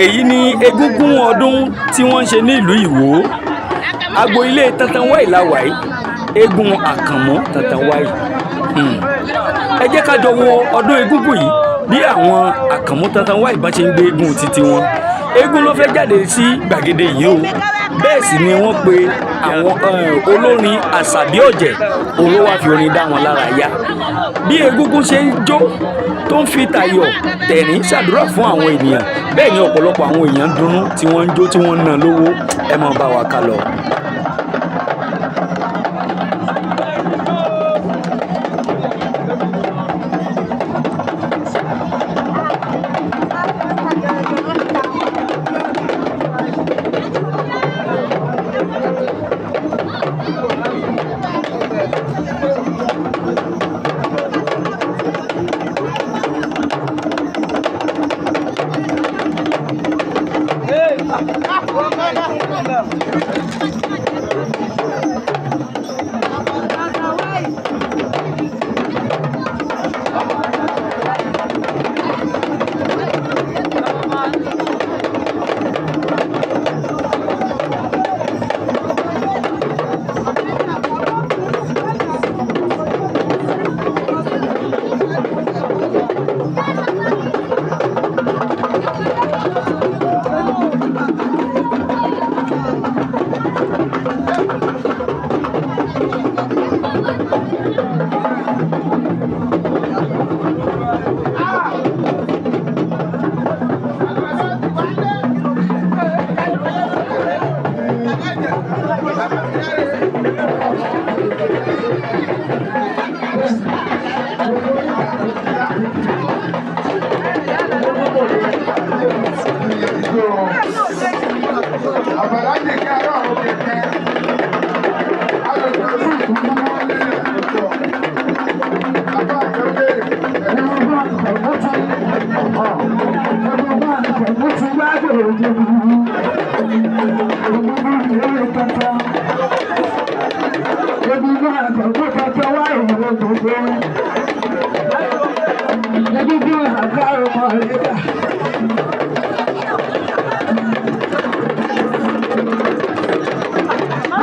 Èyí ni egúngún ọdún tí wọ́n ń ṣe ní ìlú Ìwó. Agbo ilé Tantan Wáì la wà yìí, eégún Àkànmú Tantan Wáì. Ẹ jẹ́ ká jọ wo ọdún egúngún yìí, bí àwọn Àkànmú Tantan Wáì bá ṣe ń gbé eégún títí wọn. Eégún ló fẹ́ jáde sí gbàgede yìí o. Bẹ́ẹ̀ sì ni wọ́n pe àwọn olórin àṣàbí ọ̀jẹ̀, òun ló wá fi orin dá wọn lára yá. Bí egúngún ṣe ń jó, tó ń fi tayọ̀ tẹ̀rín ṣàdúrà fún àwọn ènìyàn, bẹ́ẹ̀ ni ọ̀pọ̀lọpọ̀ àwọn èèyàn ń dunnú, tí wọ́n ń jó, tí wọ́n ń ná lówó. Ẹ máa bá wa ká lọ.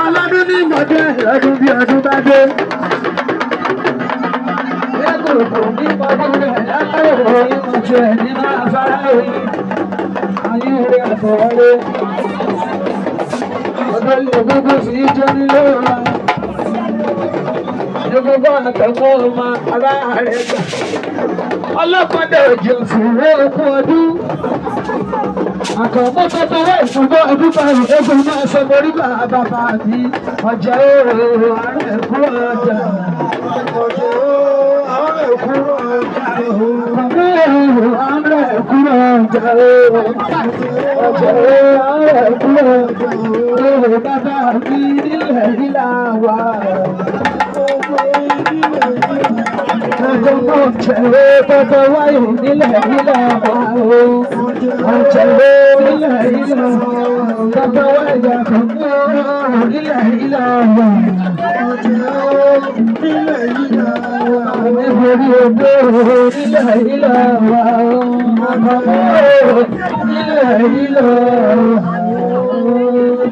Ọlọ́dún ní mọ̀jẹ́ lọ́dún bí ọdún bá dé. Lẹ́kọ̀ọ̀kọ̀ ní mọ̀jẹ́ lọ́dún ní mọ̀jẹ́ nínú afárá oyin. Ayé rẹ̀ àfọwọ́lé. Ọdún lè gbogbo sí jẹ́ nílé wa. Ní gbogbo àtẹ̀kọ́ ọmọ ará rẹ̀ gbà. Ọlọ́pàá òjò fún ogún ọdún. Àkànmú tuntun wá ìfúnbọ́ ọdún márùn-ún eégún náà sọ morí bàbá mi. Ọjà ooo, ààrẹ ẹ̀kú ọjà. Ọjà ooo, ààrẹ ẹ̀kú ọjà ooo. Àkànmú ooo, ààrẹ ẹ̀kú ọjà ooo. Ọjà ooo, ààrẹ ẹ̀kú ọjà ooo. Bàbá mi nílẹ̀ nílà wà. Àkànmú ọ̀jẹ̀ tọ́tọ̀ wáyé nílẹ̀ nílà wà ooo. Ọ̀jẹ̀ nílẹ̀ nílà tọ́tọ̀ wáyé àkànmú nílẹ̀ nílà wà. Nítorí odò nílẹ̀ nílà wà ooo. Àkànmú nílẹ̀ nílà wà ooo.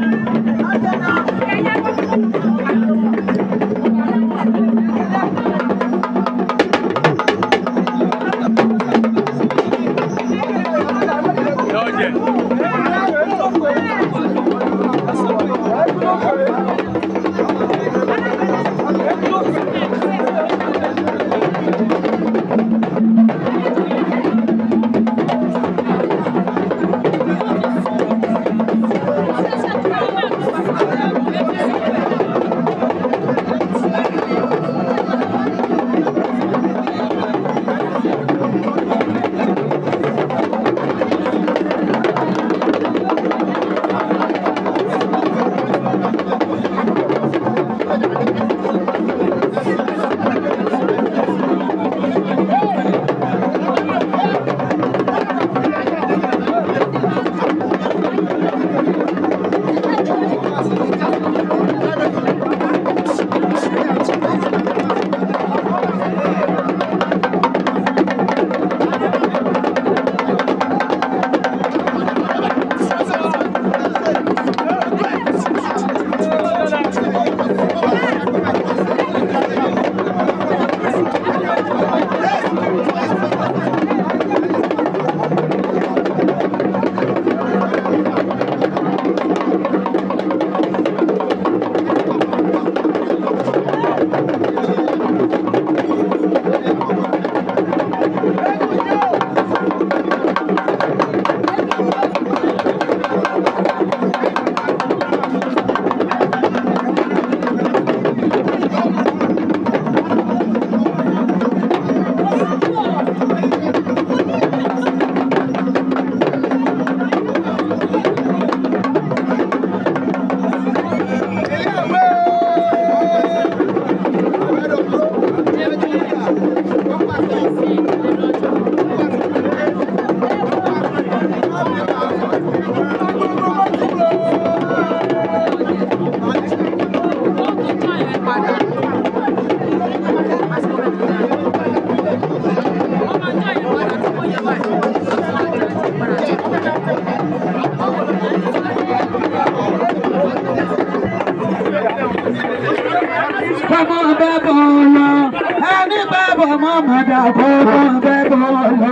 má dà kó mọ́ bẹ́ bọ́ lọ.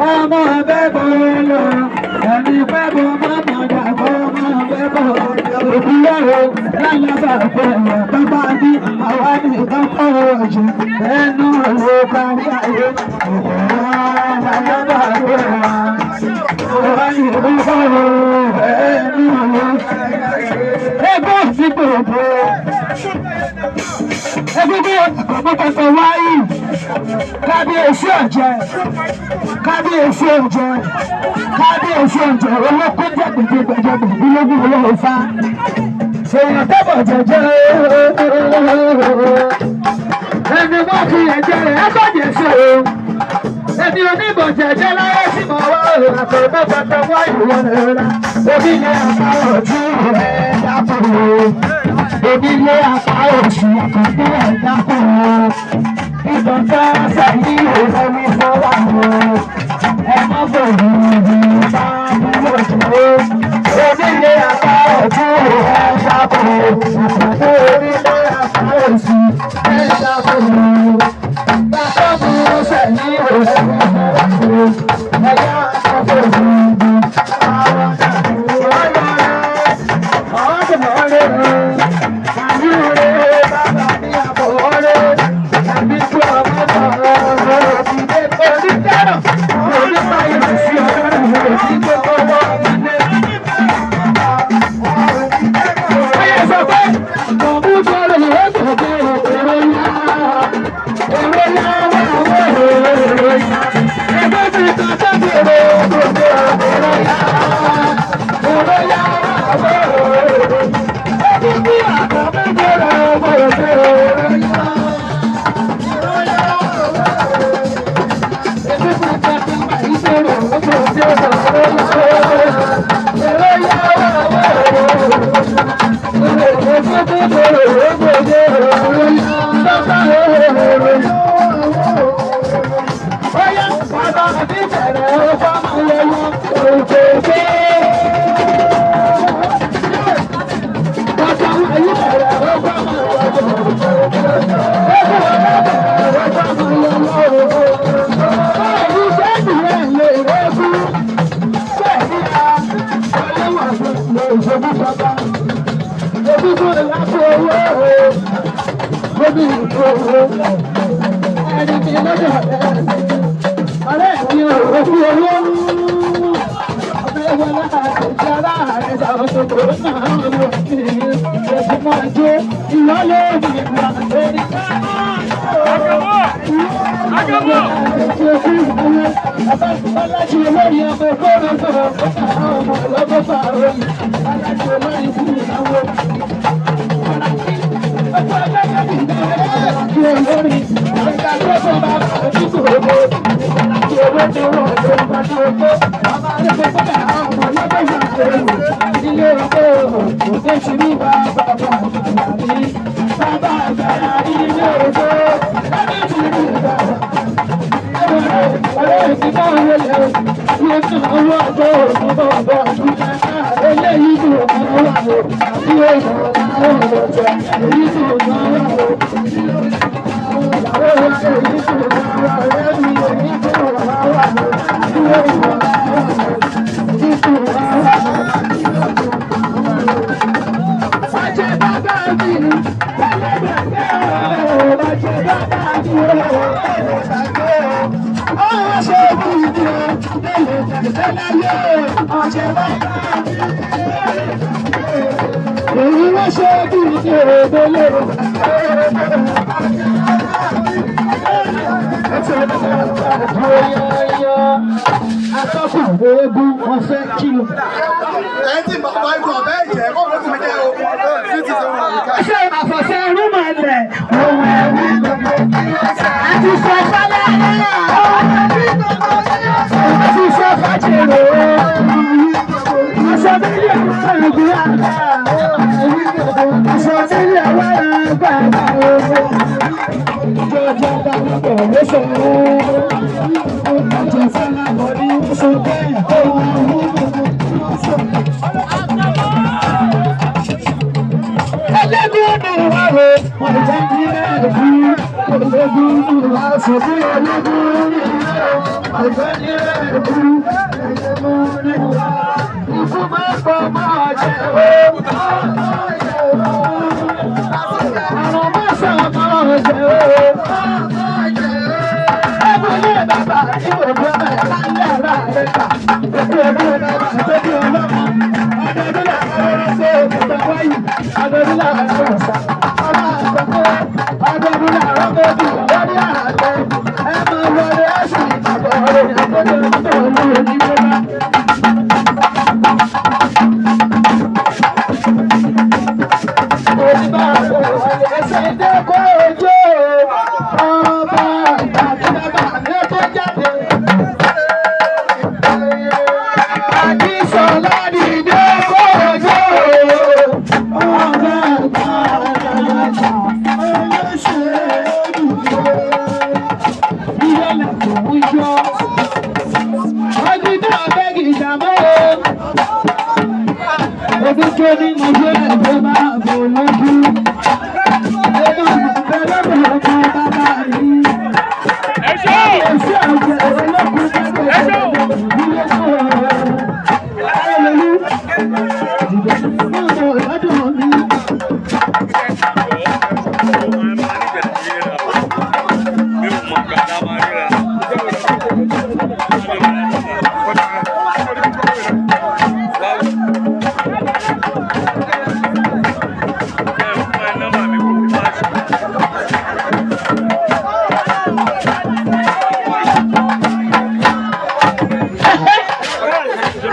Ọmọ bẹ́ bọ́ lọ. Ẹni pẹ́ bọ́ má má dà kó mọ́ bẹ́ bọ́ lọ. Òkúlẹ̀ lálábà pẹ̀lú bàbá ní àwa nìkan kọ́ ọ̀jẹ̀. Ẹnu ló kárí ayé. Òkúlẹ̀ lálábà pẹ̀lú àwa nìkan kọ́ ẹnu ló kárí ayé. Ẹgbẹ́ ti gbòòbò. Egungun àkọ́kọ́ wáyé. Kábíyèsí ọ̀jẹ̀. Kábíyèsí ọ̀jẹ̀. Kábíyèsí ọ̀jẹ̀. Olókùn jẹ̀gbẹ̀jẹ̀gbẹ̀jẹ̀ gbẹ̀gbẹ̀lógún olóòfà. Èèyàn tẹ́bọ̀ jẹ̀jẹ̀. Ẹni wọ́n fi ẹ̀jẹ̀ rẹ̀ ẹ́bọ̀jẹ̀ sí o. Ẹni oníbọ̀ jẹ̀jẹ̀ láyé sí mọ̀ wá o. Àkọ́kọ́ tọ́tọ́ wáyé wọn rẹ̀. Onílé apá ọ̀tún rẹ̀ dákọ̀ o. Onílé apá òsì àkọ́kọ́ ẹ̀ dákọ̀ o. Ìbọn tá a sẹ́yìn òun ní fọwọ́ o. Ẹ má bọ̀dù bá búrò jù o. Onílé apá ọ̀tún rẹ̀ dákọ̀ o. Àkọ́kọ́ onílé apá òsì ẹ̀ dákọ̀ o. Bàbá mi sẹ́yìn òun ní fọwọ́ o. Ẹ̀yà àkọ́kọ́ òbí àwọn Egun aṣojú ológun ní ilé ọ̀gbẹ́ ní ẹ̀kú ẹ̀yẹ mú ní wá. Ikú máa pọ̀ máa jẹ́ o. Àrùn máa sàn máa jẹ́ o. Ẹ̀bùn ilé bàbá tí ò gbọ́ ẹ̀ lálẹ́ ara rẹ̀ kà. Òkú ẹ̀bùn bàbá tó bí ọlọ́mọ. Ọdọọdún làwọn ọ̀rọ̀ ṣe òkúta wáyé. Ọdọọdún làwọn ọ̀rọ̀ ṣá. Ọmọ àgbọ̀kọ́ ọdọọdún làwọn ọmọdé lórí àtẹ. Ẹ máa wọlé ẹ̀sìn ìgbàgbọ́ rẹ̀ àkójọ tó lóore ní gbọ́dá. Ẹsẹ̀ ìdẹ́kọ̀ ojú ọba àti bàbá mi tó jáde. Àdìsọ́lá dìde kó ojú ọba àgbàlagbà olóṣèlú. Ìyẹ́lẹ̀ kò ń yọ. Ọdún náà bẹ́gì ìjàmbá o. Ojú tó ní mo gbé ẹ̀gbẹ́ máa bò lójú.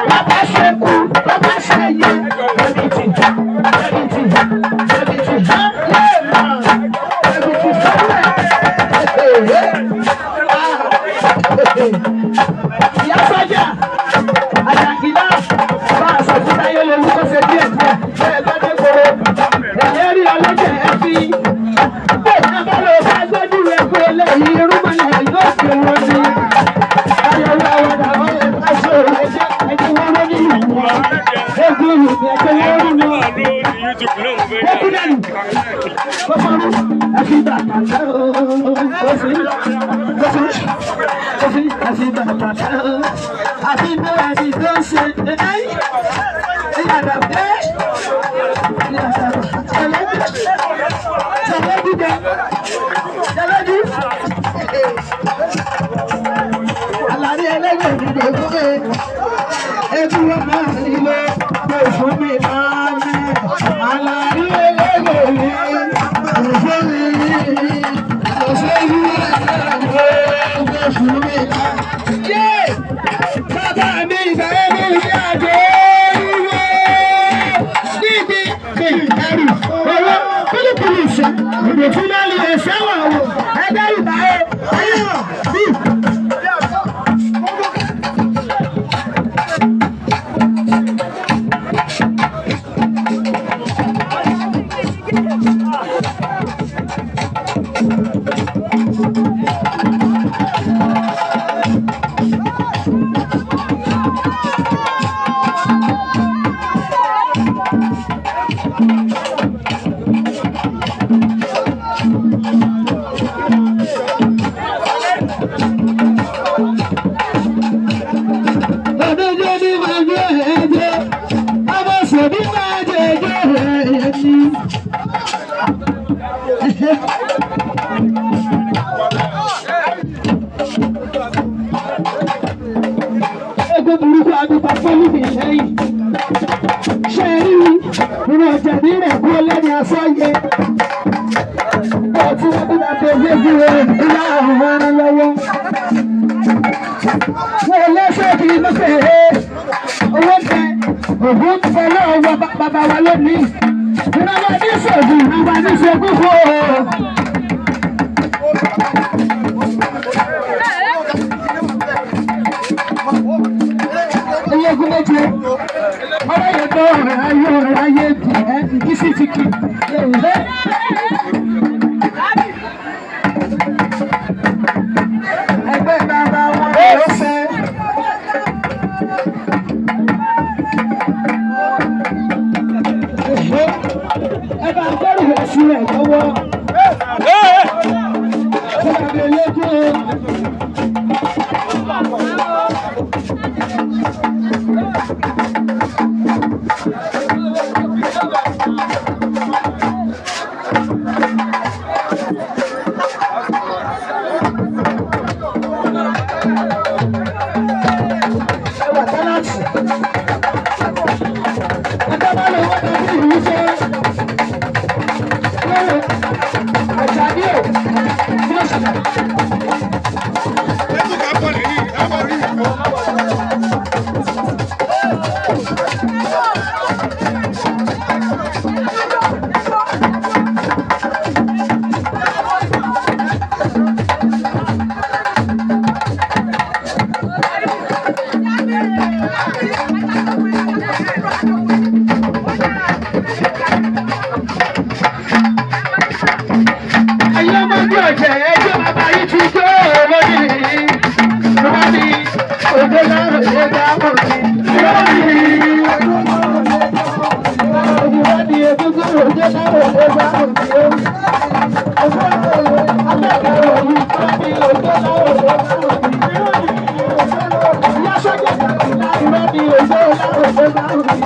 Bàbá ṣe kú, bàbá ṣe yẹ, ẹbí ti, ẹbí ti, ẹbí ti, lẹ́ẹ̀mà, ẹbí ti sọ́lẹ̀. Ìyá sọ́jà, Àjàkílá, bá a sọ fún Táyé lolú kó ṣe díẹ̀ díẹ̀, bẹ́ẹ̀ bá dé koro, ẹ̀yẹ́ rí ọlọ́jẹ̀ ẹ fi. Bẹ́ẹ̀ ni a bá lọ bá gbẹ́jú rẹ̀ kó eléyìí irúmọlẹ̀ yóò fi wọn ni. Ayọ̀wọ̀ àwọn àwọn aṣọ ẹ̀jẹ̀ ẹ̀jẹ̀ wọn ló ní ìlú wọn. Egun ẹ̀jẹ̀ wọn ló ní wọn. Egun dànù. Kọ́kọ́rú àfi bàtà tán. Kọ́sí kọ́sí kọ́sí àfi bàtà tán. Àfi bẹ́ẹ̀ ni tó ń ṣe ẹ̀yìn. Ìyàdà bẹ́ẹ̀. Ìyàdà tẹ̀lẹ́dì tẹ̀lẹ́dì dẹ tẹ̀lẹ́dì. Àlàrí ẹlẹ́gbẹ̀ẹ́ ìdìbò fún mi. Ẹbí wọn máa ń lọ pé fún mi lálẹ́. Àlàrí ẹlẹ́gbẹ̀ẹ́ mi kò fún mi. Kò sẹ́yìn ẹlẹ́gbẹ̀ẹ́ pé fún mi lálẹ́. Yé! Bàbá mi ìfẹ́ mi ní àjò ìwé. Níbi mi ẹrù owó kúlùkùlù ìṣẹ́. Ìdè fún náà lè ṣẹ́wọ̀n wò. Ẹgbẹ́ ìbá ẹ ayé wọ̀ bí. Ọdọ́jọ́ ní máa gbé ẹ̀jẹ̀, ọmọ sọ̀bí máa jẹ ẹ̀jẹ̀ ẹ̀yẹ ní. Ẹgbẹ́ burúkú agbègbè fọ́lùmí lẹ́yìn. Ṣé ẹ rí nínú ọjà ní ìrẹ̀kú ọlẹ́ni asọ́yẹ? Ọtí wọn bí bàbá ẹgbẹ́ ìwé ìlà àwọn ará lọ́wọ́. Wọ́n lẹ́sẹ̀ kì í lọ́sẹ̀ ẹ́. Owó ń bẹ, ògùn ń bẹ lọ́wọ́ bàbá wa lónìí. Ìrànwọ́ ní sọ̀gùn, ìrànwọ́ ní sọ̀gùn fún o. Ológun méje, ọ̀rọ̀ yẹn tó ọ̀rọ̀ ayé ọ̀rọ̀ ayé bì ẹ́ ìdísí ti kì. Ẹgbẹ́ bàbá wọn ló fẹ́. Ẹ bá gbẹ́rù rẹ̀ sílẹ̀ lọ́wọ́. Ẹwà tálàtì. Ẹgbẹ́ bá lè wọ́n tàbí ìlú ṣe. Lórí Àjàdí ò, kí ló ṣẹlẹ̀? Ẹ̀yin ọmọ ẹgbẹ́ ọ̀jẹ̀ ẹjọ́ bàbá yìí ti tó lónìí. Lónìí, òjò lárò ṣe bá mọ̀ mí. Lónìí, òjò egúngún òjò lárò ṣe bá mọ̀ mí. Òjò abẹ́kẹ̀rẹ̀ òyìn lónìí, òjò lárò ṣe bá mọ̀ mí. Ìyá sọ́jà lónìí, òjò lárò ṣe bá mọ̀ mí.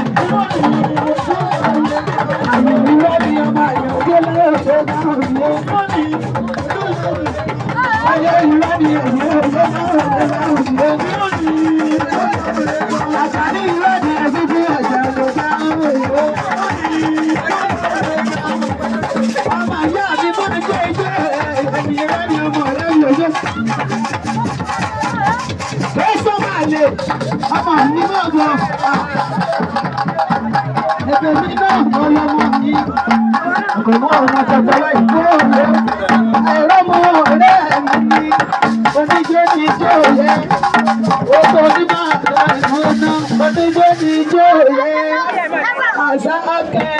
Àmì ìrọ́lì ọmọ àyàn òjò lárò ṣe bá mọ̀ mí. Ayé ìrọ́lì ẹ̀yẹ òjò lárò ṣe bá mọ̀ mí. Àṣàní ìrọ́lì ẹ̀fífí ọ̀jẹ̀ ló bá mọ̀ mí. Ọmọ ìyá mi máa jẹ́ ijó ẹ̀mí ìrọ́lì ọmọ rẹ̀ yòóyó. Èso máa lè ọmọ mi náà bọ̀. Ẹ̀bẹ̀ mi náà ọlọ́mọ mi. Ọ̀gbọ̀n ọmọ tọ̀tọ̀ láì kúrò lé. Ẹ̀rọ mọ ọ̀rẹ́ mi. Oníjó ni ijó yẹ. Oko ní máa dá ìmọ̀ náà. Oníjó ni ijó yẹ. Àṣà akẹ́.